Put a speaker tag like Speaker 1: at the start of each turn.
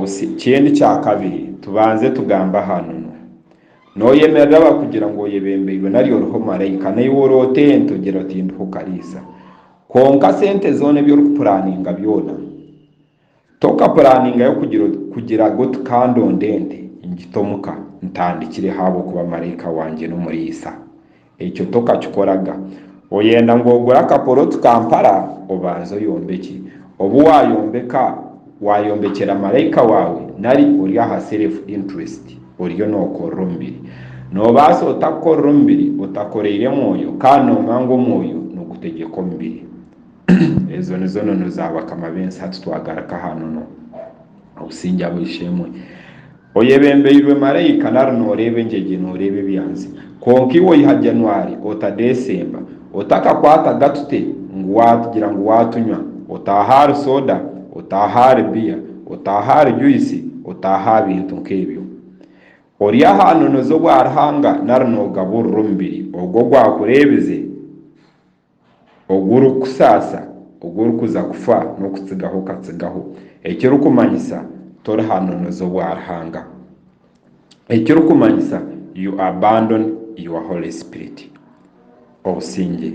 Speaker 1: Ekindi kyakabiri, tubanze tugambe aha nono. Noyemerera bakugira ngu oyebembeirwe nari oriho maraika, naiwe oroota ente ogira oti ndiho kariisa. Kwonka sente zoona ebi orikupuraninga byona, tokapuraningayo kugira kugira oti kandonde ente ngite omuka ntandikireho ahabw'okuba maraika wangye n'omuriisa. Ekyo tokakikoraga. Oyenda ngu ogure akaporooti Kampala obanze oyombekye. Obu waayombeka, waayombekyera maraika waawe nari ori aha self interest oriyo nookorera omubiri? Noobaasa ota kukorera omubiri otakoreire mwoyo kandi noomanya ngu omwoyo nigutegyeka omubiri? Ezo nizo nono za bakama b'ensi hati twagaruka aha nono. Obusingye ab'eishe-emwe. Oyebembeirwe maraika nari nooreeba engyegye nooreeba ebyanzi. Kwonka iwe oiha January ota Desemba otakakwataga tute ngu waatugira ngu waatunywa, otaaha ahari soda, otaaha ahari biya, otaaha ahari juyisi, otaaha aha bintu nk'ebyo. Ori aha nono z'obwa Ruhanga nari noogaburira omubiri ogwo ogwakureebize? Ogurikukusaasa, ogurikuza kufa n'okutsigaho okatsigaho. Ekirikumanyisa tori ha nono z'obwa Ruhanga. Ekirikumanyisa you abandon your Holy Spirit. Obusingye.